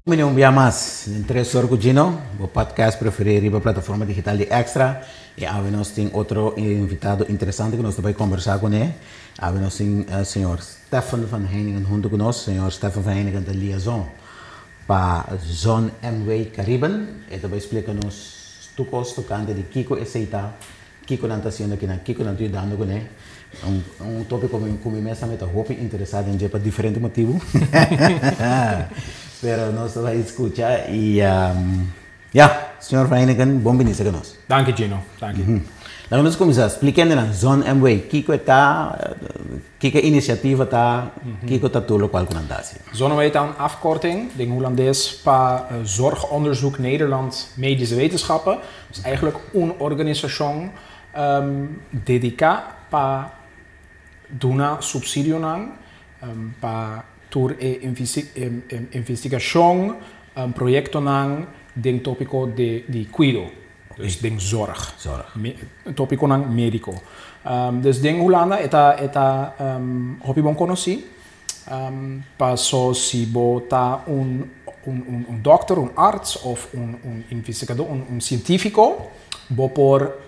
Mini un bia mas den Tres Or ku Gino, bo podcast preferí riba plataforma digital di Extra. I awe nos tin otro invitado interesante ku nos ta bai kombersá kuné. Awe nos tin señor Stephen van Heiningen huntu ku nos. Señor Stephen van Heiningen ta liaison pa ZonMw Cariben. E ta bai splika nos tur kos tokante di kiko esei ta, kiko nan ta hasiendo akinan, kiko nan ta yudando kuné. Un tópiko ku mi mes tambe ta hopi interesá den dje pa diferente motibu. Pero nos ta bai skucha i ya, señor Van Heineken, bon bini serka nos. Danki Gino, danki. Laga nos kuminsá, splika hendenan ZonMw, kiko e ta, kiko e inisiativa ta, kiko ta tur lokual ku nan ta hasi. ZonMw ta un afkorting den Hulandes pa Zorgonderzoek Nederland Medische Wetenschappen. Dus eigenlijk un organisashon dediká pa duna supsidionan pa tur e investigashon, proyektonan den tópiko di kuido, dus den zorg, tópikonan médiko. Dus den Hulanda e ta e ta hopi bon konosí paso si bo ta un un dòkter, un arts òf un investigadó, un sientífiko, bo por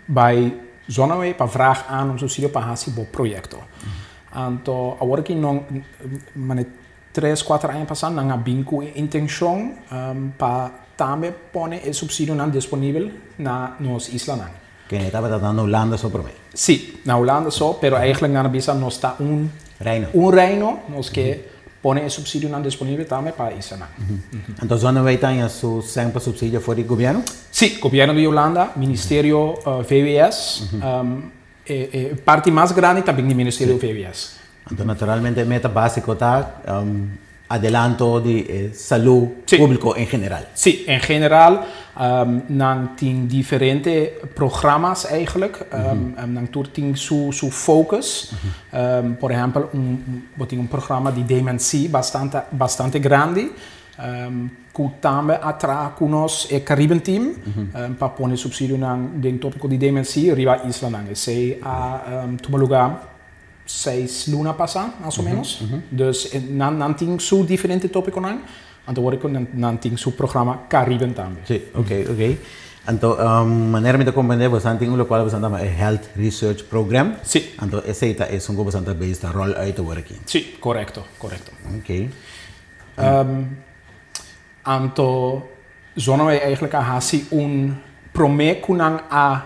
Bai ZonMw pa vraag aan un subsidio pa hasi bo proyekto. Anto awor aki no mane tres kuater aña pasá nan a bin ku e intenshon pa tambe pone e subsidionan disponibel na nos islanan. Kende tabata na Hulanda so promé? Sí, na Hulanda so, pero eigenlijk nan a bisa nos ta un Reino. Un reino, nos ke pone e subsidionan disponibel tambe pa islanan. Anto ZonMw ta haña su sèn pa subsidio for di gobièrnu? Sí, gobièrnu di Hulanda, ministerio VWS, e parti mas grandi ta bin di ministerio VWS. Anto naturalmente e meta básiko ta adelanto di e salú públiko en general. Sí, en general nan tin diferente programas eigenlijk. Nan tur tin su su focus. Por ehèmpel un bo tin un programa di dementie bastante bastante grandi ku tambe a traha ku nos e Cariben Team pa pone supsidionan den tópiko di dementie riba islanan. Esei a tuma lugá seis luna pasá, mas o menos. Dus nan nan tin su diferente tópikonan, anto wor ku nan nan tin su programa Cariben tambe. Sí, ok, ok. Anto manera mi ta komprendé bosan tin un lokual bosan ta yama e Health Research Program. Sí. Anto esei ta esun ku bosan ta bezig ta ròl uit awor aki. Sí, korekto, korekto. Ok. Anto ZonMw eigenlijk a hasi un promé ku nan a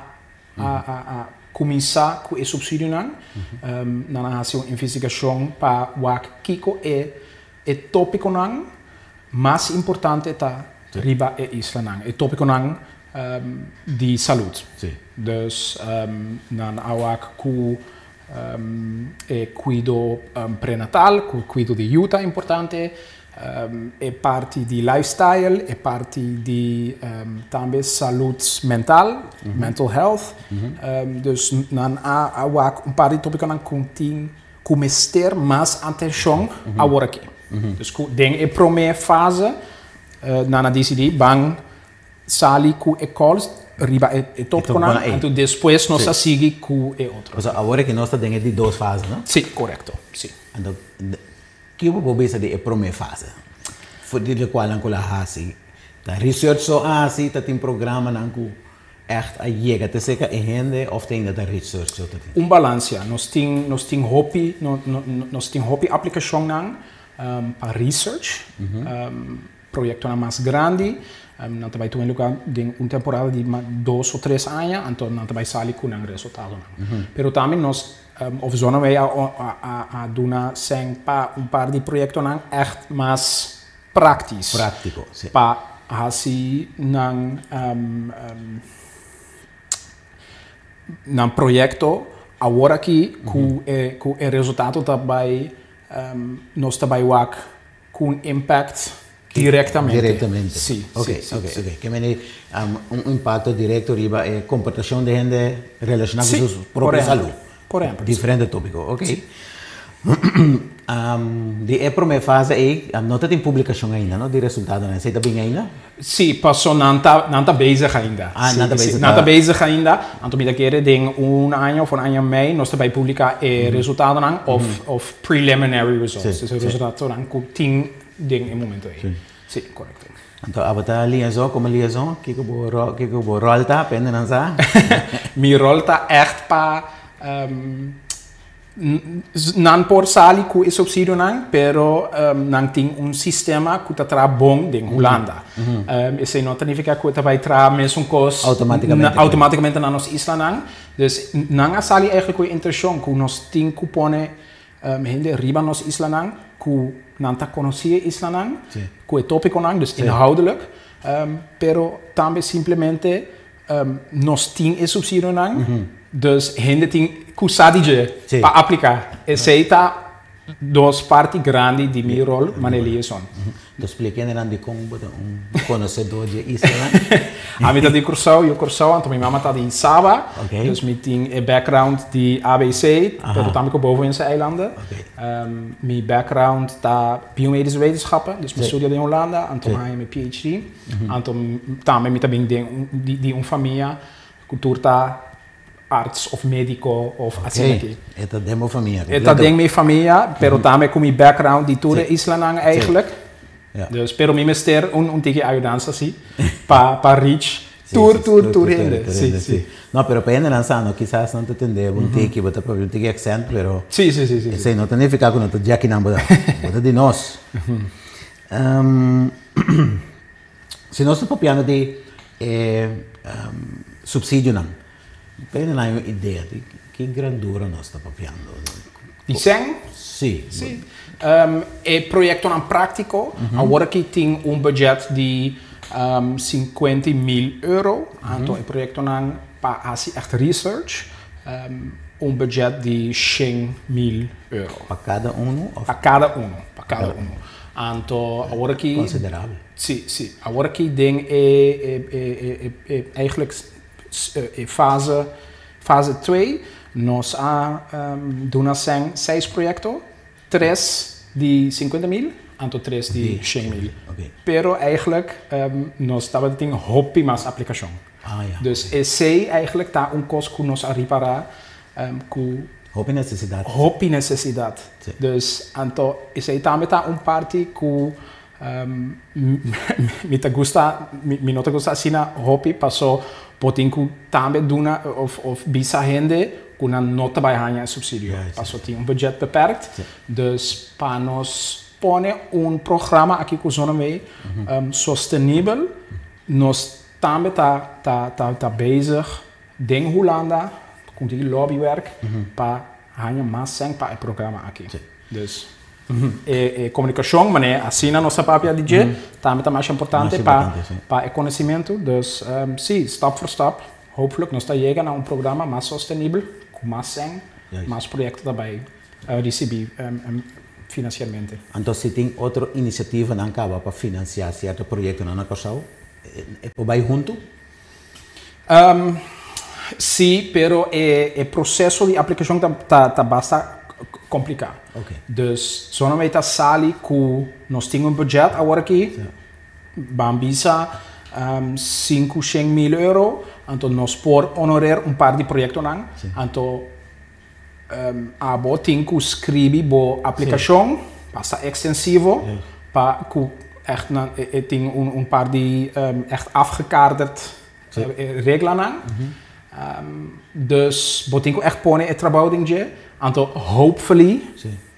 a kuminsá ku e supsidionan, nan a hasi un investigashon pa wak kiko e e tópikonan mas importante ta riba e islanan, e tópikonan di salud. Dus nan a wak ku e kuido prenatal, ku kuido di yu ta importante, e parti di lifestyle, e parti di tambe salud mental, mental health. Dus nan a wak un par di topiconan cu tin cu mester mas atencion awor aki. Dus cu den e prome fase nan a dicidi ban sali cu e calls riba e topiconan anto despues nos a sigui cu e otro. Pasobra awor aki nos ta den e di dos fase, no? Si, corecto, si. Anto Kiko bo por bisa di e promé fase? For di lokualnan ku lo a hasi? Ta research so a hasi? Ta tin programanan ku ègt a yega te serka e hende òf te ainda ta research so ta tin? Un balansia. Nos tin nos tin hopi nos tin hopi aplikashonnan pa research. Proyektonan mas grandi, nan ta bai tuma lugá den un temporada di dos o tres aña, anto nan ta bai sali ku nan resultadonan. Pero tambe nos of ZonMw a duna sèn pa un par di proyektonan ègt mas práktis. Práktiko, si. Pa hasi nan nan proyekto awor aki ku e ku e resultado ta bai nos ta bai wak Ku un impact directamente. Directamente. Sí, Ok, sí, sí, ok, sí. ok. Ke mende un impacto directo riba e comportacion di hende relaciona cu Sí, su por propio ehempel. salud. Por ehempel, sí. Diferente topico, ok. Sí. Di e prome fase ei no ta tin publicacion ainda, no, di resultadonan. Esei ta bin ainda? Sí, paso nan ta, nan ta bezig ainda. Ah, nan ta Sí, sí, bezig nan ta ta. bezig ainda. Anto mi ta kere den un aña of un aña mei nos ta bai publica e resultadonan of, of preliminary results. Sí, Dus e sí. resultadonan cu tin. Den e momento ei. Sí, korekto. Anto abo ta liaison komo liaison, kiko bo ròl, kiko bo ròl ta, pende nan sa? Mi ròl ta ègt pa nan por sali ku e supsidionan, pero nan tin un sistema ku ta traha bon den Hulanda. Esei no ta nifiká ku e ta bai traha mesun kos Outomátikamente. outomátikamente na nos islanan. Dus nan a sali eigentlik ku e intenshon ku nos tin ku pone hende riba nos islanan ku nan ta konosí e islanan, ku e tópikonan, dus inhoudelijk, pero tambe simplemente nos tin e supsidionan, dus hende tin ku sa di dje pa apliká. Esei ta dos parti grandi di mi rol manera liaison. Bo splika hendenan dikon bo ta un konosedó di e islanan? Ami ta di Kòrsou, yu Kòrsou, anto mi mama ta di Saba. Dus mi tin e background di ABC, pero tambe ku Bovense Eilanden. Mi background ta biomedische wetenschappen, dus mi studia den Hulanda, anto mi haña mi PhD. Anto tambe mi ta bin den di un famia ku tur ta arts of medico of asina aki. E ta den bo famia completo. E ta den mi famia, pero tambe cu mi background di tur e islanan eigenlijk. Dus, pero mi mester un tiki ayudansa si, pa pa reach tur tur tur hende. Si, si. No, pero pa hendenan sa no, kisas nan ta tende bo un tiki, bo ta papia un tiki accent, pero Si, si, si, si. Esey no ta nifica cu no ta djakinan bo ta. Bo ta di nos. Si nos ta papiando di e subsidionan, p'e nan hay un idea di ki grandura nos ta papiando? Di sèn? Si. Si. E proyectonan práctico, awor aki tin un budget di 50 mil euro, anto e proyectonan pa hasi ègt research, un budget di shen mil euro. Pa kada unu of? Pa kada unu, pa kada unu. Anto awor aki. Considerabel. Si, si. Awor aki den e, e, e, e, e eigenlijk e fase, fase twee, nos a duna sèn seis proyecto, tres di 50 mil, anto tres di shen mil. Pero eigenlijk nos tabata tin hopi mas aplicacion. Dus esey eigenlijk ta un kos ku nos a ripará ku. Hopi nesesidat. Hopi nesesidat. Dus anto esey tambe ta un parti ku mi ta gusta, mi no ta gusta asina hopi paso bo tin ku tambe duna of bisa hende ku nan no ta bai haña e supsidio paso tin un budget beperkt. Dus pa nos pone un programa aki ku Zonnemeer sostenibel nos tambe ta ta ta ta bezig den Hulanda ku di lobbywerk pa haña mas sèn pa e programa aki. Dus e komunikashon manera asina nos ta papia di dje tambe ta masha importante pa pa e konosimentu. Dus si, stap voor stap hopelijk nos ta yega na un programa mas sostenibel ku mas sèn, mas proyekto ta bai risibí finansiermente. Anto si tin otro inisiativanan kaba pa finansiá sierto proyektonan na Kòrsou, e por bai huntu? Sí, pero e proseso di aplikashon ta basta kompliká. Dus solamente ta sali ku nos tin un budget awor aki, ban bisa sinku shen mil euro, anto nos por honorer un par di proyektonan, anto Abo tin ku skribi bo aplikashon basta ekstensivo pa ku ègt nan e tin un par di ègt afgekaderd reglanan. Dus bo tin ku ègt pone e trabou den dje, anto hopefully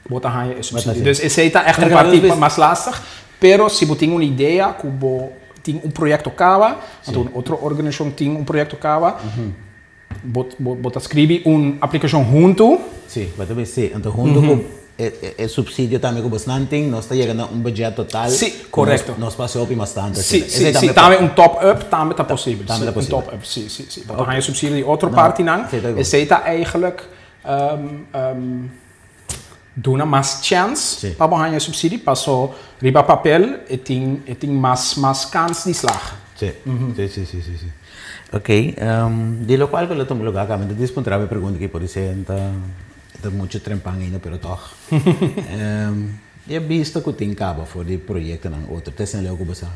bo ta haña e supsidio. Dus esei ta ègt un parti mas lastig, pero si bo tin un idea ku bo tin un proyekto kaba, anto un otro organisashon tin un proyekto kaba, Bo, bo, bo ta scribi un aplicacion huntu. Sí, bo ta bisa sí. Anto huntu cu e, e subsidio tambe cu bosnan tin, nos ta yega na un budget total. Sí, correcto. Nos, nos por haci hopi mas tanto. Sí, sí, sí. Tambe un top up tambe ta posibel. Tambe ta posibel. Un top up, sí, sí, sí. Bo ta haña subsidio di otro partinan. Esey ta eigenlijk duna mas chance pa bo haña subsidio, paso riba papel e tin, e tin mas, mas kans di slag. Sí, sí, sí, sí, sí, sí. Ok, di lokual ku lo tuma lugá kaba, mi ta dispuntrá bo e pregunta aki, podisé no ta, ta muchu trempan ainda, pero tòg. E bista ku tin kaba for di proyektonan otro, te esnan leu ku bo sa,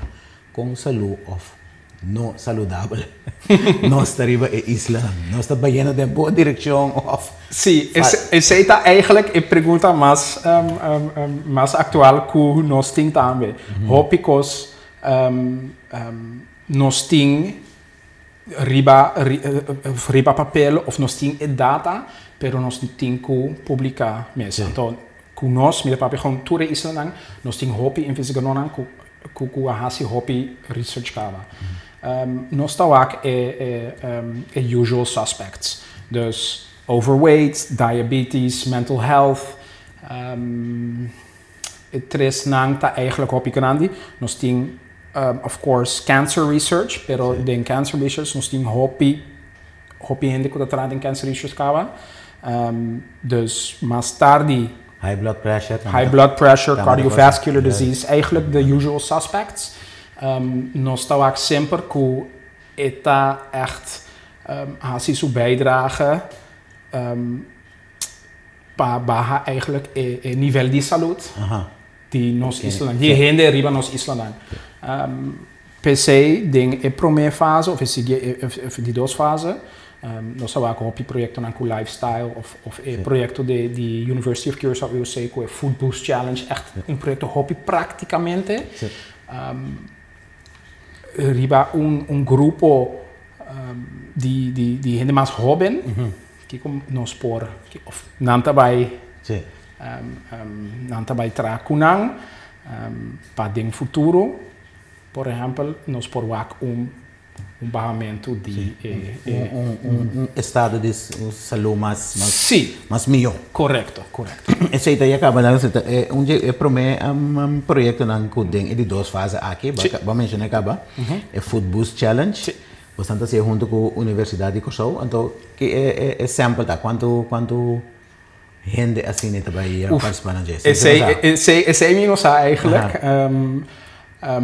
kon salú òf. No saludabel. Nos ta riba e isla. Nos ta bayendo den bon direccion of... Sí, esey ta eigenlijk e pregunta mas mas actual cu nos tin tambe. Hopi cos nos tin riba riba papel of nos tin e data, pero nos tin cu publica mes. Anto cu nos, mi ta papia gewoon tur e islanan, nos tin hopi investigadornan cu cu cu a haci hopi research caba. Nos ta wak e e e usual suspects. Dus overweight, diabetes, mental health, e tresnan ta eigenlijk hopi grandi. Nos tin of course cancer research, pero den cancer research nos tin hopi hopi hende cu ta traha den cancer research caba. Dus mas tardi. High blood pressure. High blood pressure, cardiovascular disease, eigenlijk de usual suspects. Nos ta wak semper cu e ta echt haci su bijdrage pa baha eigenlijk e nivel di salud di nos islanan, di e hende riba nos islanan. P'esei den e prome fase of e sigui of e di dos fase nos a wak hopi proyectonan cu lifestyle of of e proyecto di di University of Curaçao UC cu e Food Boost Challenge echt un proyecto hopi practicamente riba un un grupo di di di hende mas hoben kico nos por of nan ta bay nan ta bay traha cu nan pa den futuro. Por ehèmpel, nos por wak un un bahamentu di e e. Un estado di salú mas mas mihó. Korekto, korekto. Esei ta ya kaba nan ta e un dje e promé proyektonan ku den e di dos fase aki bo a menshoná kaba e Food Boost Challenge. Boso ta hasié huntu ku Universidat di Kòrsou. Anto ki e e sample ta? Kuantu kuantu hende asina ta bai partisipá na dje? Esei, esei, esei mi no sa eigenlijk.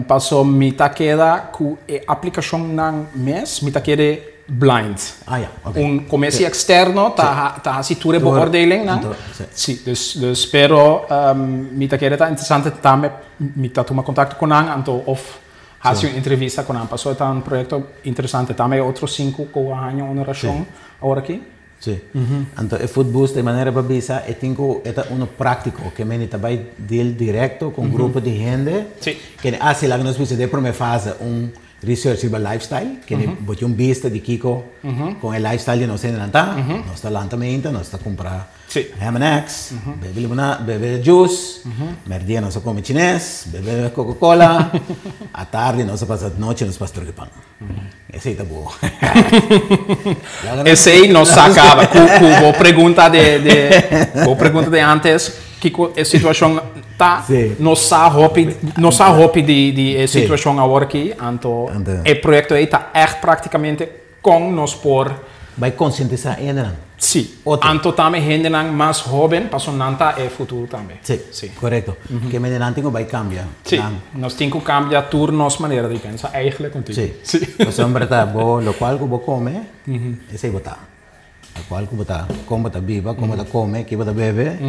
Paso mi ta keda ku e aplikashonnan mes, mi ta kede blind. Ah ya, ok. Un komisi eksterno ta ta hasi tur e beoordelingnan. Si, dus, dus pero mi ta kere ta interesante tambe mi ta tuma kontakto ku nan anto of hasi un entrevista ku nan paso e ta un proyekto interesante. Tambe e otro sinku ku a haña honorashon awor aki. Sí. Anto e food boost e manera pa bisa e tin ku e ta uno práktiko ke meni ta bai deal direkto ku un grupo di hende kende a hasi laga nos bisa den e prome fase un research riba lifestyle kende bo tin un bista di kiko kon e lifestyle di nos hendenan ta nos ta lanta meinta nos ta kumpra ham and eggs bebe limona bebe juice merdia nos ta kome chines bebe coca cola atardi nos ta pasa nochi nos pasa troke pan. Esei ta bo. Esei no sa caba. Cu, cu bo pregunta de, de, bo pregunta de antes, kiko e situacion ta, Sí. no sa hopi, no sa hopi di, di e situacion awor aki, anto Anto. e proyecto ei ta echt practicamente con nos por Bai concientisa hendenan. Sí. Otro. Anto tambe hendenan mas hoben, pasobra nan ta e futuro tambe. Sí, Sí. korekto. Ke manera nan tin ku bai kambia. Sí. Nan. Nos tin ku kambia tur nos manera di pensa eigenlijk un tiki. Sí. Sí. Pasobra ta bo lokual ku bo kome, esei bo ta. Lokual ku bo ta, kon bo ta biba, kon bo ta kome, ke bo ta bebe,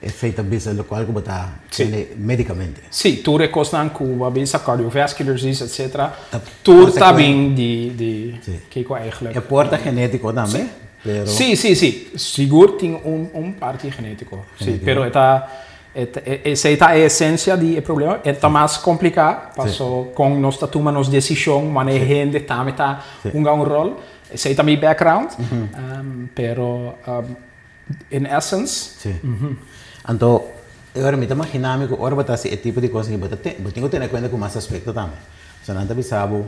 esei ta bisa lokual ku bo ta tene medikamente. Sí, tur e kosnan ku bo a bisa, cardiovascular disease, etcetera, Ta tur ta bin di di kiko eigenlijk. E por ta genetiko tambe, pero. Sí, sí, sí. Sigur tin un un parti genetiko, sí, pero e ta esei ta e esensia di e problema. E ta mas kompliká paso kon nos ta tuma nos desishon, manera e hende tambe ta hunga un ròl. Esei ta mi background, pero In essence. Sí. Anto, e ora mi ta magina mi ku ora bo ta hasi e tipo di kos aki, bo ta te, bo tin ku tene kuenta ku mas aspekto tambe. So nan ta bisa bo,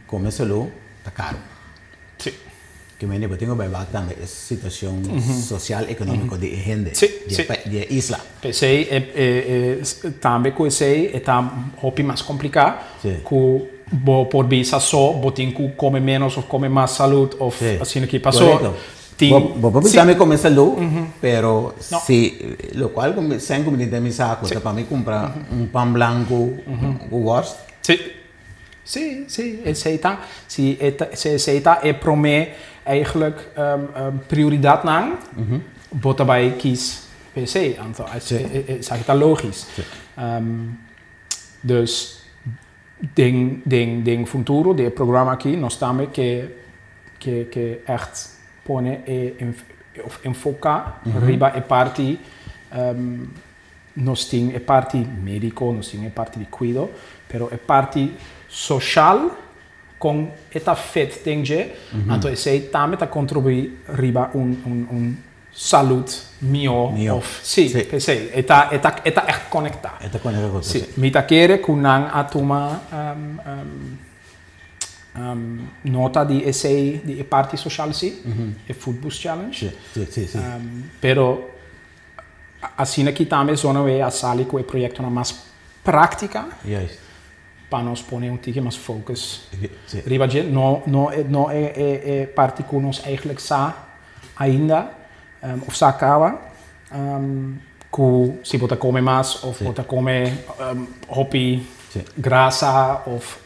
kome salú ta karu. Sí. Ke mende bo tin ku bai wak tambe e situashon sosial ekonómiko di e hende, Sí, di sí. e di e isla. P'esei e e e tambe ku esei e ta hopi mas kompliká Sí. ku bo por bisa so bo tin ku kome ménos òf kome mas salud òf Sí. asina aki. Paso Korekto. Tin, Bo bo por si. bisa mi come salú, pero No. si locual cu mi sen cu mi tin den mi saco ta pa mi cumpra un pan blanco cu worst. Si. Si, si, esey ta, si e ta, si esey ta e prome eigenlijk prioridadnan, bo ta bay kies pa esey. Anto esaki ta logisch. Dus. Den futuro, den programa aki, nos tambe ke echt pone e of enfoká riba e parti, nos tin e parti médiko, nos tin e parti di kuido, pero e parti sosial kon e ta fit den dje, anto esei tambe ta kontribuí riba un salú mihó. Mihó. Of sí, sí, e ta echt konektá. E ta konektá ku Sí, mi ta kere ku nan a tuma nota di esei, di e parti sosial, sí, e Food Boost Challenge. Sí, sí, sí, sí. Pero asina aki tambe ZonAW a sali ku e proyekto mas práktika pa nos pone un tiki mas focus riba dje. No, no e parti ku nos eigenlijk sa ainda of sa kaba ku si bo ta kome mas of bo ta kome hopi grasa of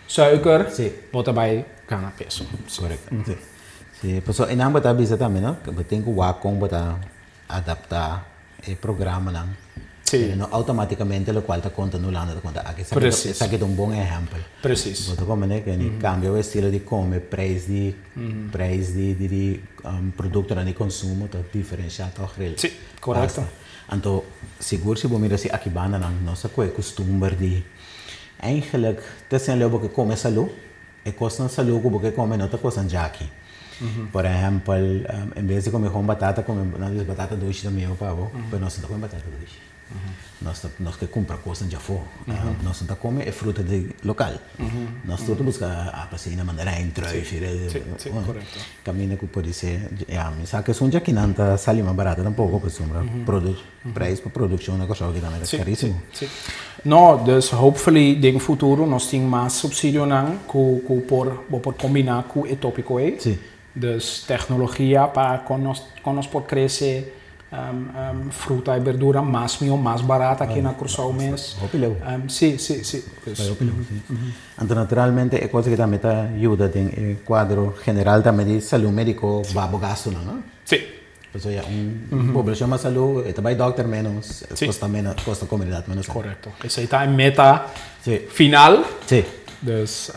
suiker, bo ta bai gana peso. Korekto. Sí. Sí, paso einan bo ta bisa tambe, no? Bo tin ku wak kon bo ta adaptá e programanan. Pero no outomátikamente lokual ta konta na Hulanda ta konta aki. Esaki ta un bon ehèmpel. Bo ta kome, ku ni kambia e estilo di kome, prijs di produktonan di konsumo ta diferensiá toch rel. Sí, korekto. Basta. Anto, sigur si bo mira si aki bandanan, nos a kohe kustumber di eigenlijk te sen leu bo ke kome salú, e kosnan salú ku bo ke kome no ta kosnan djaki. Por ehèmpel, en bes di kome gewoon batata, kome nan bisa batata dushi ta mihó pa bo, pero nos no ta kome batata dushi. Nos ke kumpra kosnan djafó. Nos no ta kome e fruta di lokal. Nos tur ta buska apelsina, mandarijn, druif, Sí, sí, korekto. Kaminda ku por ser, ja, mi sa ku esun djakinan ta sali mas barata tampoko, pasobra prijs pa produkshon na Kòrsou aki tambe ta karísimo. Sí. No, dus hopefully den futuro nos tin mas supsidionan ku bo por kombiná ku e tópiko ei. Dus teknologia pa kon nos por krese fruta i berdura mas mihó, mas barata aki na Kòrsou mes. Hopi leu. Sí. Dus, Hopi leu, sí. Anto naturalmente e kos ku tambe ta yuda den e kuadro general tambe di salú médiko, baha bo gastunan, no? Sí. Pasobra ja, un poblashon mas salú, e ta bai dòkter menos, kosta menos, kosta komunidat menos. Korekto. Esei ta e meta final. Dus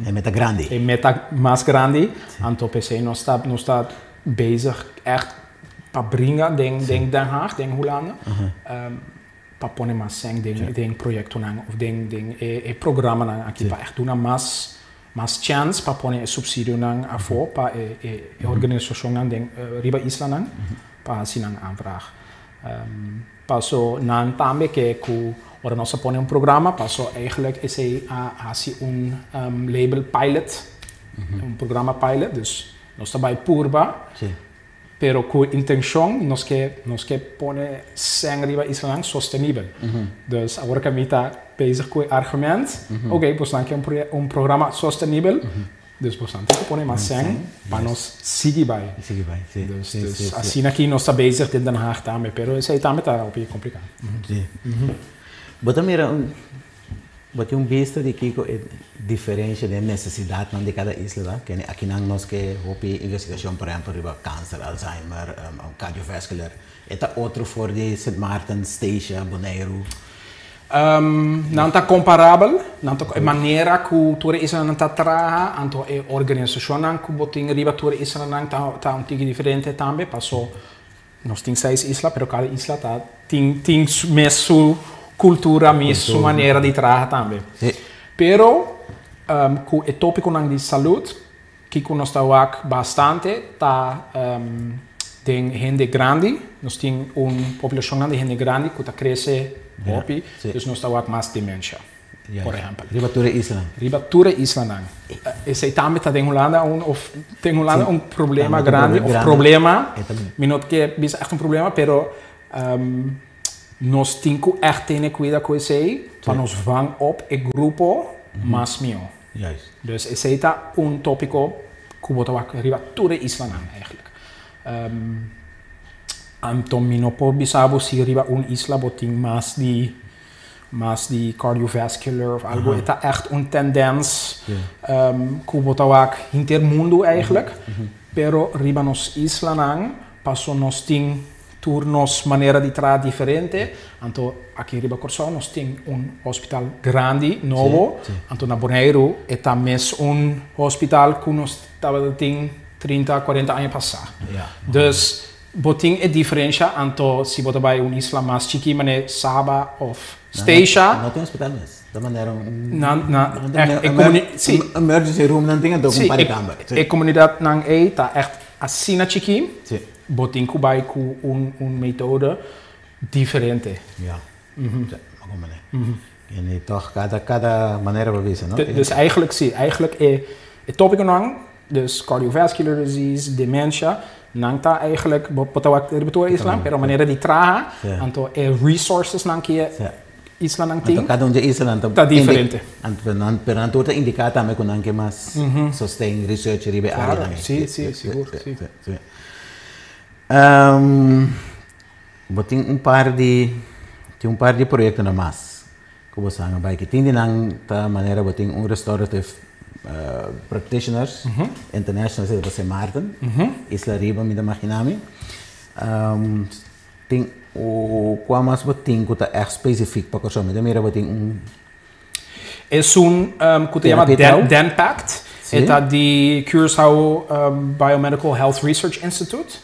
E meta grandi. E meta mas grandi. Anto p'esei nos ta bezig echt pa bringa den Den Haag, den Hulanda, pa pone mas sèn den proyektonan of den e programanan aki pa echt duna mas chance pa pone e supsidionan afó pa e organisashonnan den riba islanan pa hasi nan aanvraag. Paso nan tambe ke ku ora nos a pone un programa, paso eigenlijk esei a hasi un label pilot, un programa pilot, dus nos ta bai purba, pero ku intenshon nos ke pone sèn riba islanan sostenibel. Dus awor ku mi ta bezig ku e argument, oké, pues nan ke un programa sostenibel, dus pues nan tin ku pone mas sèn pa nos sigui bai. Sigui bai, sí. Dus, dus asina aki nos ta bezig den Den Haag tambe, pero esei tambe ta un kompliká. Sí. Bo ta mira bo tin un bista di kiko e diferensia di nesesidatnan di kada isla, ta? Ku akinan nos ke hopi investigashon, por ehèmpel, riba kanser, Alzheimer, cardiovascular. E ta otro for di Sint Maarten, Statia, Boneiru. Nan ta komparabel, nan ta e manera ku tur e islanan ta traha, anto e organisashonnan ku bo tin riba tur e islanan ta un tiki diferente tambe, paso nos tin seis isla, pero kada isla ta tin mes su kultura, mes su manera di traha tambe. Pero ku e tópikonan di salú, ku nos ta wak bastante, ta den hende grandi, nos tin un poblashon di hende grandi ku ta krese hopi, dus nos ta wak mas demensia, por ehèmpel. Riba tur e isla. Riba tur e islanan. Esei tambe ta den Hulanda un of den Hulanda un problema Tambe un grandi, problema of grandi. Problema. E tambe. Mi no ke bisa echt un problema, pero nos tin ku echt tene kuidou ku esei, pa nos vang op e grupo mas mihó. Dus esei ta un tópiko ku bo ta wak riba tur e islanan eigenlijk. Anto mi no por bisa bo si riba un isla bo tin mas di cardiovascular of algo. E ta echt un tendens ku bo ta wak henter mundu eigenlijk. Pero riba nos islanan, paso nos tin tur Tur nos manera di traha diferente. Anto aki riba Kòrsou nos tin un hospital grandi, nobo. Anto na Boneiru e ta mes un hospital ku nos tabatin 30, 40 aña pasá. Dus bo tin e diferensha, anto si bo ta bai un isla mas chikí manera Saba òf Statia. No tin hospital mes. Ta manera un Nan, na, echt, e comuni si. Emergency room nan tin anto ku un par di kamber. E komunidatnan ei ta echt asina chikí. Bo tin ku bai ku un metode diferente. Ja. Ja, maar kom maar. En toch kada manera pa bisa, no? Dus eigenlijk si, eigenlijk e tópikonan, dus cardiovascular disease, dementia, nan ta eigenlijk, bo ta wak riba tur e isla, pero manera di traha, anto e resourcesnan ku e islanan tin. Anto kada un di e islanan ta diferente. Anto nan, pero nan tur ta indiká tambe ku nan ke mas sosten research riba e áreanan ei. Claro, si, si, sigur, si. Si. Bo tin un par di tin un par di proyektonan mas ku bo sa bai ki tin di nan ta manera bo tin un restorative practitioners international esei ta pa Sint Maarten, Isla Riba mi ta magina mi. Tin kua mas bo tin ku ta ègt spesifik pa Kòrsou? Mi ta mira bo tin un. Esun ku ta yama DenPact. E ta di Curaçao Biomedical Health Research Institute.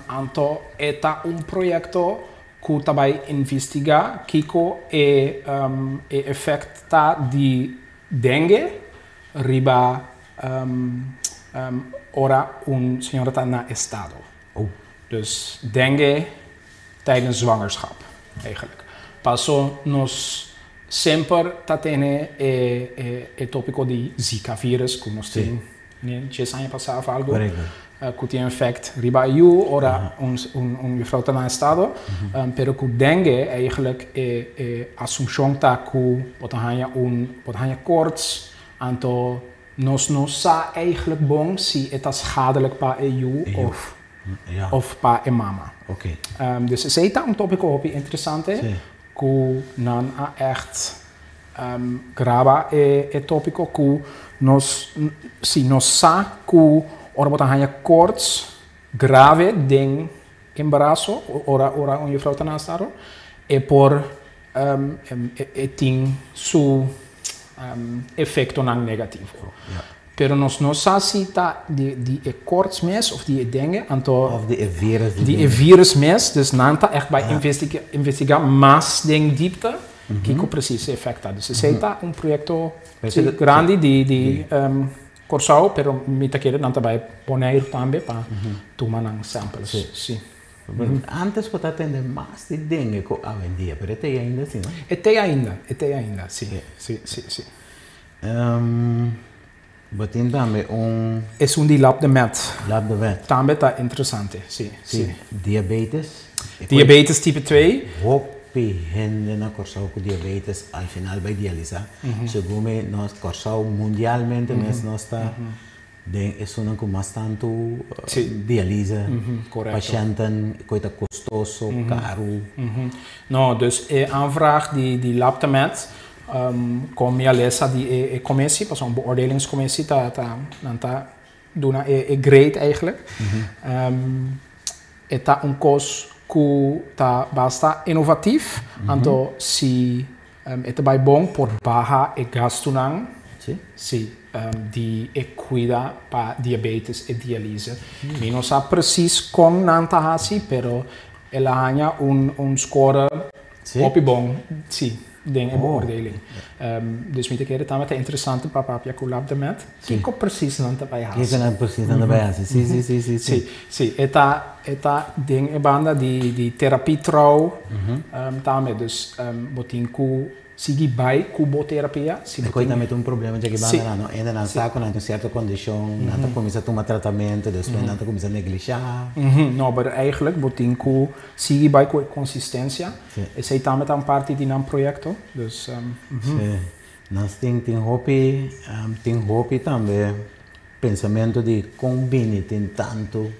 Anto e ta un proyekto ku ta bai investigá kiko e efèkt ta di dengue riba ora un señora ta na estado. Dus dengue tijdens zwangerschap eigenlijk. Paso nos semper ta tene e tópiko di Zika virus ku nos tin dies aña pasá òf algu ku tin efèkt riba e yu ora un jufrou ta na estado. Pero ku dengue eigenlijk e asumshon ta ku bo ta haña un bo ta haña koorts anto nos no sa eigenlijk bon si e ta schadelijk pa e yu òf Of pa e mama. Dus esei ta un tópiko hopi interesante ku nan a ègt graba e tópiko ku nos si nos sa ku ora bo ta haña koorts grave den embaraso ora ora un jufrou ta na estado e por e tin su efectonan negativo. Pero nos no sa si ta di e koorts mes of di e dengue, anto Of di e virus di e virus mes, dus nan ta echt bai investiga mas den diepte kiko precies e efect ta. Dus esei ta un proyecto grandi di Kòrsou, pero mi ta kere nan ta bai Boneiru tambe pa tuma nan samples. Si. Antes bo ta tende mas di dengue ku awendia, pero e t'ei ainda si, no? E t'ei ainda, e t'ei ainda, si, si, si, si. Bo tin tambe un. Esun di Lab de Met. Lab de Met. Tambe ta interesante, si, si. Diabetes. Diabetes tipo 2. Hopi hende na Kòrsou ku diabetes al final bai dialisá. Segun mi nos Kòrsou mundialmente mes nos ta. Den esunnan ku mas tantu dialise, pashènten, ku e ta kostoso, karu. No, dus e aanvraag di Laptamet kon mi a lesa di e commissie, pasobra un beoordelingscommissie ta nan ta duna e grade eigenlijk. E ta un kos ku ta basta innovatief, anto si E ta bai bon por baha e gastunan, si, di e kuida pa diabetes e dialise. Mi no sa precies kon nan ta hasi, pero el a haña un score hopi bon, si, den e beoordeling. Dus mi ta kere tambe ta interesante pa papia ku Labdemed kiko precies nan ta bai hasi. Kiko nan precies nan ta bai hasi, si, si, si, si. Si, si, e ta E ta den e banda di terapia trouw tambe. Dus bo tin ku sigui bai ku bo terapia. Si bo tin. Tambe ta un problema dje ki banda nan, no? Hende nan sa ku nan tin un sierto kondishon, nan ta kuminsá tuma tratamentu, despues nan ta kuminsá neglishá. No, pero eigenlijk bo tin ku sigui bai ku e konsistensia. Esei tambe ta un parti di nan proyekto. Dus. Si. Nos tin tin hopi tin hopi tambe pensamentu di kon bini tin tantu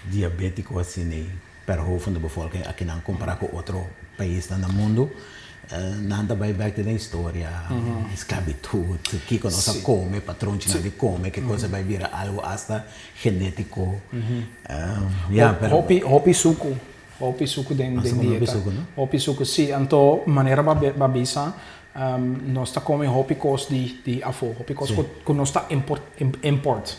diabétiko asina ei per hoofd van de bevolking akinan kompará ku otro paisnan na mundu. Nan ta bai bek den historia, esclavitud, kico nos a come, patronchinan di come, ki cos a bai bira algo hasta genetico. Ya, pero. Hopi, hopi sucu. Hopi sucu den Hopi dieta. Sucu, no? Hopi sucu, si. Anto, manera bo a bisa, nos ta come hopi cos di afo, hopi cos cu nos ta import.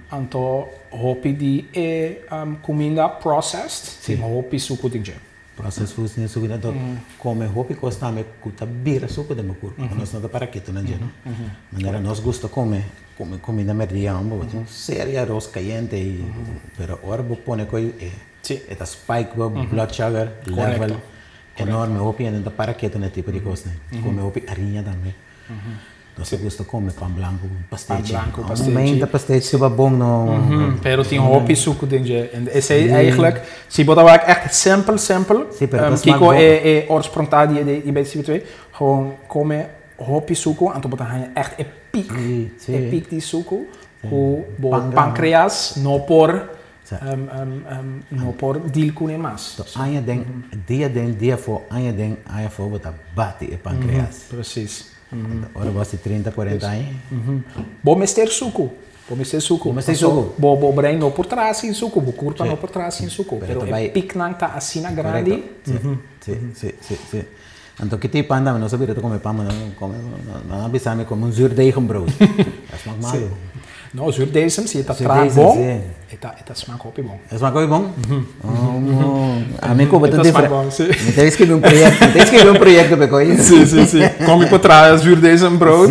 Anto, hopi di e cuminda processed, tin hopi sucu den dje. Processed foods tin sucu, anto come hopi cos tambe cu ta bira sucu den bo curpa. Nos no ta para keto na dje, no? Manera nos gusta come cuminda merdia, bo tin un serie aros cayente, pero ora bo pone coi e ta spike bo blood sugar level enorme. Hopi hende ta para keto na tipo di cos, ne? Come hopi hariña tambe. Nos gusta come pan blanco, pastechi. Pan blanco, pastechi. Momento pastechi super bon, no? Pero tin hopi sucu den dje. En esey eigenlijk, si bo ta wak echt simpel, simpel. Si, pero dat smaakt Kiko bon. e oorsprong ta di diabetes tipo 2, gewoon come hopi sucu, anto bo ta haña echt e piek, e piek di sucu, ku bo Pan pancreas no por deal cu ne mas. So, aña den, dia den, dia afo, aña den, aña afo, bo ta bati e pancreas. Ora bo 30, 40 aña. Bo mester sucu. Bo mester sucu. Bo mester sucu. Bo brein no por traha sin sucu, bo curpa no por traha sin sucu. Pero Pero e e piek nan ta asina grandi. Si. Anto, ki tipo pan no sabia come pan, no come, no no bisa mi come un zuurdegenbrood. Dat smaakt malo. No, zuurdeesem, si ta traha Zuurdeesem, bon, e ta smaak hopi bon. E smaakt ook bon? Oh, ami ko E ta ta smaak diferente. bon, si. Mi ta skirbi un proyecto, mi ta skirbi un proyecto pe coi. Si. Come por traha zuurdeesembrood.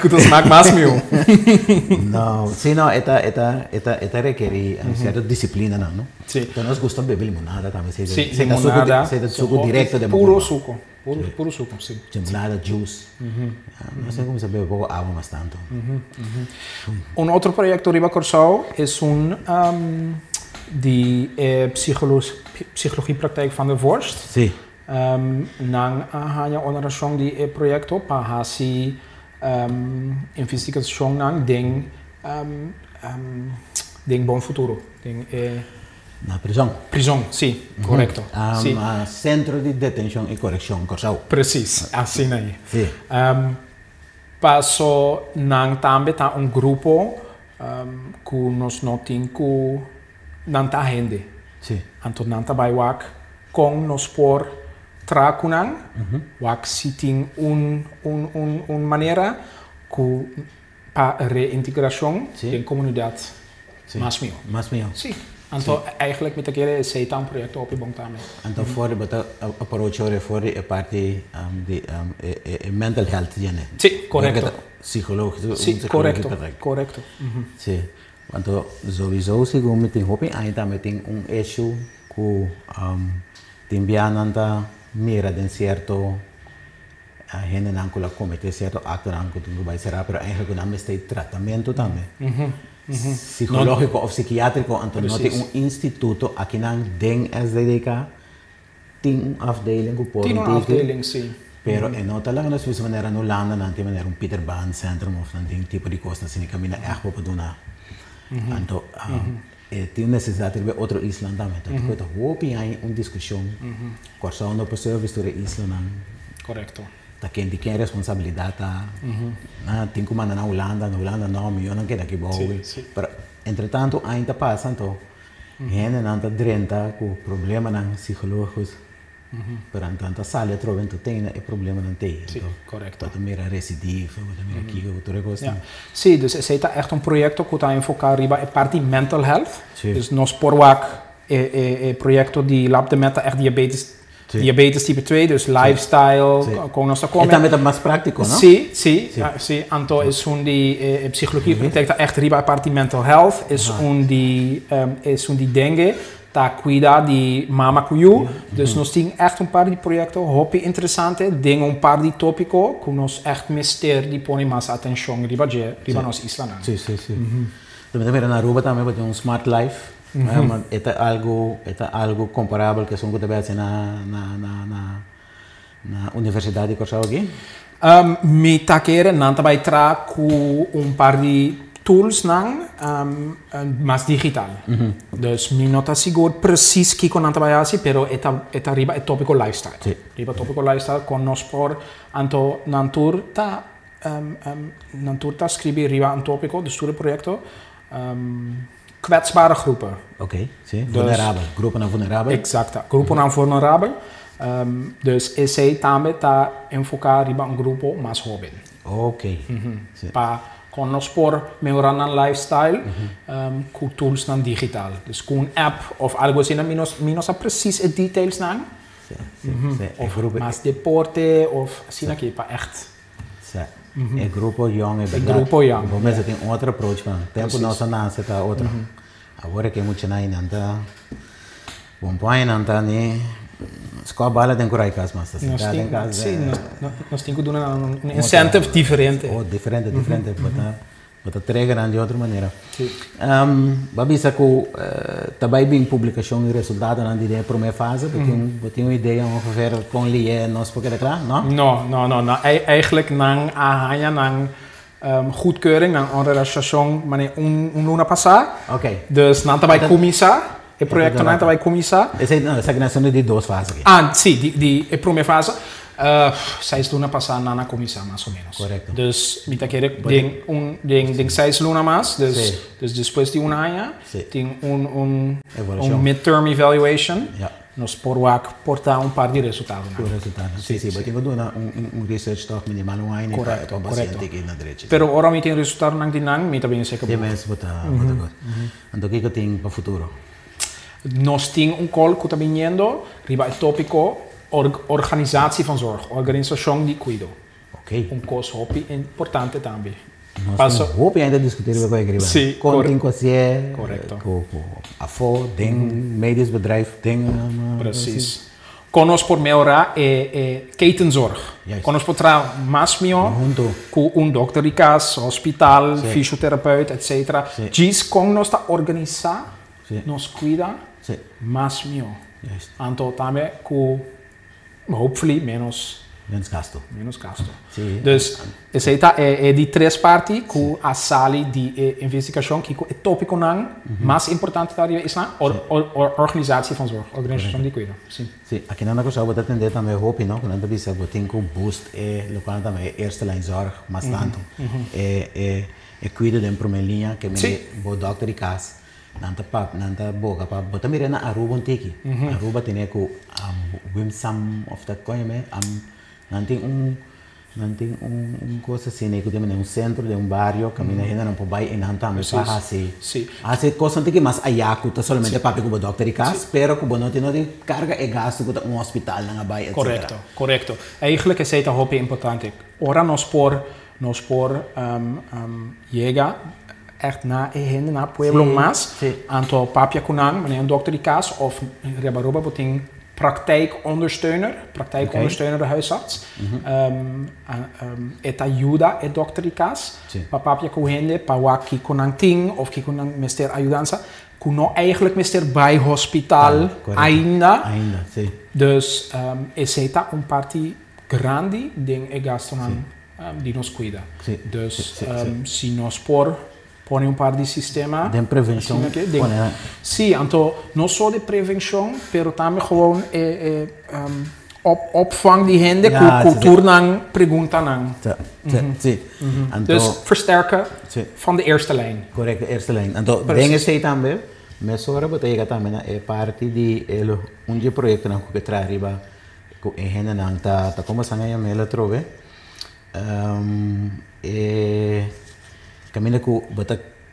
Ku ta smaak mas mihó. No, si no, e ta requerir un cierto disciplina, no, no? Si. Anto nos gusta bebe limonada tambe, si. Si, Si ta suco, limonada. si ta suco directo di Puro suco. Puro, puro suco, si. Limonada, juice. Ah, no sé con se bebe poco awa mas tanto. Un otro proyecto riba Corsou is un di psychologiepraktijk van de Vorst. Nan a haña honorashon di e proyecto pa hasi investigacion nan den Bon Futuro. Den Na prison. Prison, si, correcto. Centro di Detencion y Correccion Corsou. Precies, asina ey. Paso nan tambe ta un grupo cu nos no tin cu nan ta hende. Anto nan ta bay wak con nos por traha cu nan, wak si tin un manera cu pa reintegracion den comunidad mas mihó. Mas mihó. Si. Anto eigenlijk mi ta kere esey ta un proyecto hopi bon tambe. Anto for di bo ta approach ora for di e parti di e mental health yene. Si, correcto. Psychologisch. Si, correcto. Si. Anto sowieso segun mi tin hopi aña tambe tin un issue cu tin bianan ta mira den cierto hendenan cu la comete cierto actonan cu tin cu bay cera, pero eigenlijk nan mester tratamento tambe. Psicologico of psikiatrico, anto no tin un instituto akinan den SDDK, tin un afdeling cu por Tin un tiki, afdeling, si. pero e no ta laga nos bisa manera no Hulanda nan tin manera un Pieter Baan Centrum of nan tin tipo di cos asina caminda echt bo por duna. Anto e tin necesidad riba otro isla tambe. Anto mm -hmm. hopi hay un discusion. Corsou no por service tur e islanan. Ta ken di ken responsabilidad ta. Ah, tin cu manda na Hulanda, na Hulanda no, mi no keda aki bou. Pero entre tanto ainda pasa, anto hendenan ta drenta cu problemanan psicologico. Pero anto ta sali atrobe, anto tin e problemanan te. Si, correcto. Bo ta mira recidiva, bo ta mira kico, tur cos. Ja. Si, dus esey ta echt un proyecto cu ta enfoca riba e parti mental health. Dus nos por wak e proyecto di Lab de Meta echt diabetes, diabetes type 2, dus lifestyle, con nos ta E come. tambe ta mas practico, no? Si, ja, si. Anto is un di psychologie praktijk echt riba e parti mental health, is un di dengue, ta cuida di mama cu yiu. Dus nos tin echt un paar di proyecto hopi interesante, den un paar di topico, cu nos echt mester di pone mas atencion riba dje, riba nos islanan. Si. Tambe tambe na Aruba tambe tin un Smart Life. Maar e ta algo comparabel cu esun cu tambe na Universidad di Corsou aki? Mi ta kere nan ta bay tra cu un paar di Tools nan mas digital. Dus mi no ta sigur precies kiko nan ta bay haci, pero e ta riba e topico lifestyle. Riba topico lifestyle con nos por, anto nan tur ta scribi riba un topico, dus tur proyecto kwetsbare groepen. Oké, si. Vulnerabel. Gruponan vulnerabel. Exacto. Gruponan vulnerabel. Dus esey tambe ta enfoca riba un grupo mas hoben. Pa con nos por mehora nan lifestyle cu tools nan digital. Dus cu un app of algo asina, mi no sa precies e details nan. E Of grupo, mas deporte of asina aki pa echt. E grupo young e E grupo young. Bo mes tin otro approach, man. Tempo nos a nace ta otro. Awor cu mucha nan ta bon pai nan ta ni scola bala den curai cas mas. Nos Ta tin, den cas. Si, nos tin cu duna un incentive diferente. Oh, diferente, diferente. Bo ta trigger di otro manera. Bo a bisa cu tambe bin publicacion di resultado di prome fase, bo tin un idea ongeveer con lihe nos por keda cla, no? No. Eigenlijk nan a haya nan goedkeuring, nan organisation, maar un luna pasa. Dus nan tambe cuminsa, e proyecto nan tambe cuminsa. Esey, no, esaki ta di dos fase aki. Ah, si, di e prome fase. 6 luna pasa nan a cuminsa, mas o menos. Dus mi ta kere den 6 luna mas, dus, dus despues di un aña, tin Evaluacion. un midterm evaluation. Nos por wak por ta un par di resultado. E resultado. Si, bo tin cu un research toch minimal un aña pa paciente aki na derecho. Pero ora mi tin resultado nan di nan, mi tambe sa cu Si mes bo ta bo ta goed. Anto kico tin pa futuro? Nos tin un call cu ta biniendo riba e topico organisatie van zorg, organisacion di cuido. Un cos hopi importante tambe. Nos Paso hopi ainda discuti cu e riba. Si, Con tin cu cu afo, den medisch bedrijf, den Precies. Con nos por mehora e ketenzorg. Con nos por traha mas miho Hunto. cu un dokter di cas, hospital, fisiotherapeut, etc. Djis con nos ta organisa, nos cuida mas miho. Anto tambe cu hopefully menos Menos gasto. Menos gasto. Dus esey ta e di tres parti cu a sali di e investigacion cu e topico nan mas importante ta is na organisatie van zorg, organisatie di cuido. Si. Si, aki nan cosa bo ta atende tambe hopi, no? Cu nan ta bisa bo tin cu boost e local tambe eerste lijn zorg, mas tanto. E cuido den prome liña cu bo dokter di cas. Nan ta pap, nan ta boga pa bo ta mira na Aruba un tiki. Aruba tin cu Wimsam of dat kon me nan tin un cos asina cu tin un centro di un bario caminda hende nan por bay y nan tambe pa haci haci cos nan tiki mas aya cu ta solamente papia cu bo dokter di cas, pero cu bo no tin carga e gasto cu ta un hospital nan a bay, etc. Correcto. Eigenlijk is het hopi importante. Ora nos por yega echt na e hende, na pueblo mas. Anto papia cu nan, manera un dokter di cas of riba Aruba bo tin praktijkondersteuner, praktijkondersteuner de huisarts. E ta yuda e dokter di cas. Pa papia cu hende, pa wak kico nan tin of kico nan mester ayudansa. Cu no eigenlijk mester bay hospital ainda. Ainda, si. Dus esey ta un parti grandi den e gastonan di nos cuida. Dus si nos por pone un par di sistema Den prevencion. Asina cu Pone, Si, anto no solo di prevencion, pero tambe gewoon opvang di hende cu cultuur nan pregunta nan. Si. Anto, Dus versterken van de eerste lijn. Correcto, eerste lijn. Anto, den esey tambe, mesora bo ta yega tambe na e parti di el un di proyecto nan cu traha riba cu e hende nan ta como sanga ya mela trove. E caminda cu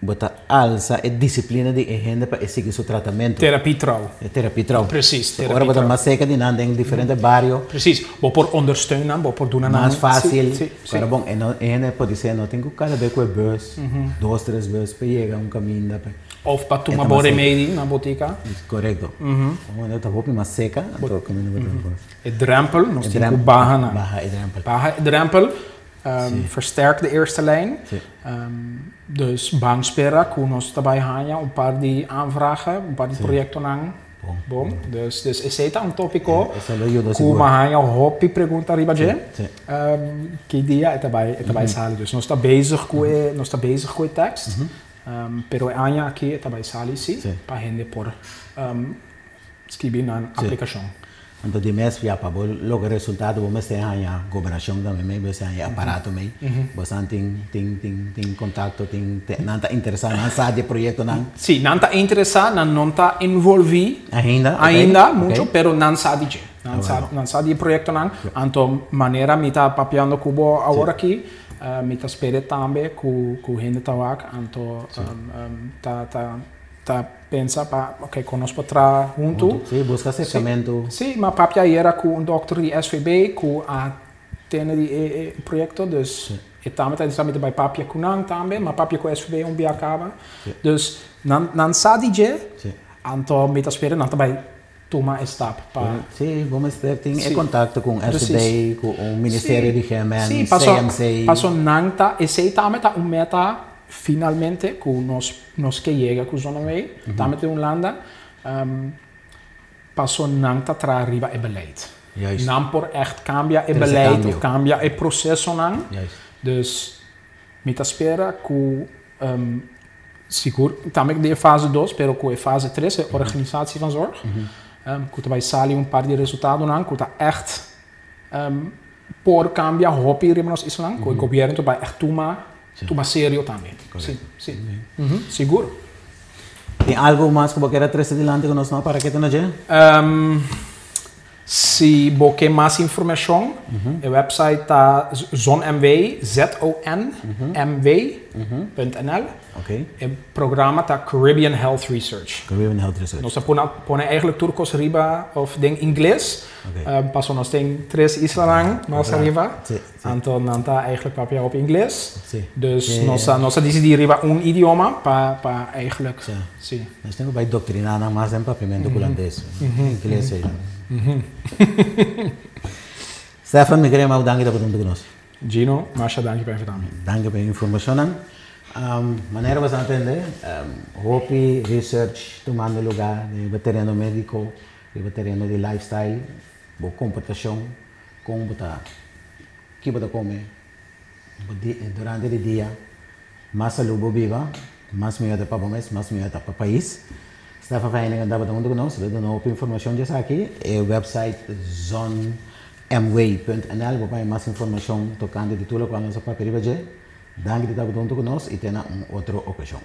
bo ta alsa e disciplina di e hende pa e sigui su tratamento. Therapie trouw. E therapie trouw. Precies, Ora bo ta therapie trouw. mas cerca di nan den diferente bario. Precies. Bo por ondersteunen, bo por doen aan Mais facil. Si. Pero bon, e no, e hende por ser no tin cu cada bes cu bus, dos, tres bus pa yega un caminda. Pa, Of pa tuma E ta bo mas remedi na botica. Correcto. Mm -hmm. Hopi mas cerca, anto caminda bo ta E drempel, nos E tin cu drempel, baha na. Baha e drempel. Baha e drempel, versterk de eerste lijn. Dus ban spera cu nos tambe haya un par di aanvragen, un par di proyectonan. Bon. Bon, dus esey ta un topico Esey lo yuda cu sigur. Mi a haya hopi pregunta riba dje. Ki dia e ta bay sali. Dus nos ta bezig cu e tekst. Pero e aña aki e ta bay sali si, pa hende por skirbi nan aplicacion. Anto di mes ya pa bo logra resultado bo mester haña gobernacion tambe mei, bo mester haña aparato mei. Bo san tin contacto, tin nan ta interesa, nan sa di proyectonan? Si, nan ta interesa, nan no ta envolvi Ainda, ok. Ainda mucho, pero nan sa di dje. Nan sa di proyectonan. Anto manera mi ta papiando cu bo awor aki, mi ta spera tambe cu hende ta wak, anto ta pensa pa, ok, con nos por traha hunto. Si, busca acercamento. Si, m'a papia ayera cu un dokter di SVB cu a tene di e proyecto, dus e tambe ta tambe bay papia cu nan tambe, m'a papia cu SVB un bia caba. Dus nan sa di dje, anto mi ta spera nan bay tuma e stap pa Si, bo mester tin e contacto cu SVB, cu un ministerio di GMN, Si, paso, CMC. Paso nan ta, esey tambe ta un meta finalmente cu nos ke yega cu ZonMw, tambe ta Hulanda, paso nan ta traha riba e beleid. Nan por echt cambia e Trece beleid cambio. Of cambia e procesonan. Dus mi ta spera cu sigur tambe di fase 2, pero cu e fase 3, e organisatie van zorg, cu ta bay sali un paar di resultatonan, cu ta echt por cambia hopi riba nos isla, cu e gobierno ta bay echt tuma serio tambe. Si. Sigur. Tin algo mas cu bo kier trece dilanti cu nos no para cu no dje? Si bo ke mas informacion, e website ta ZonMW, zonmw.nl. E programa ta Caribbean Health Research. Caribbean Health Research. Nos a pone eigenlijk tur cos riba of den Ingles. Paso nos tin tres isla mas ariba. Anto nan ta eigenlijk papia op Ingles. Dus nos a dicidi riba un idioma pa eigenlijk. Si. Nos tin cu bay doctrina nan mas den papiamento hulandes. Ingles ey. Stefan, mi ke danki pa ta cu nos. Gino, masha danki pa invita mi. Danki pa e informacion. Manera bo a tende, hopi research tumando luga den tereno medico, den tereno di lifestyle, bo comportacion, con bo ta, kico bo ta come durante e dia, mas salud bo biba, mas miho pa bo mes, mas miho pa pais. Stefan van Heiningen tabata hunto cu nos, lo duna hopi informacion aki, e website zonmw.nl, bo por mas informacion tocante di tur loke nos a papia riba dje. Danki di ta hunto cu nos y te na un otro ocasion.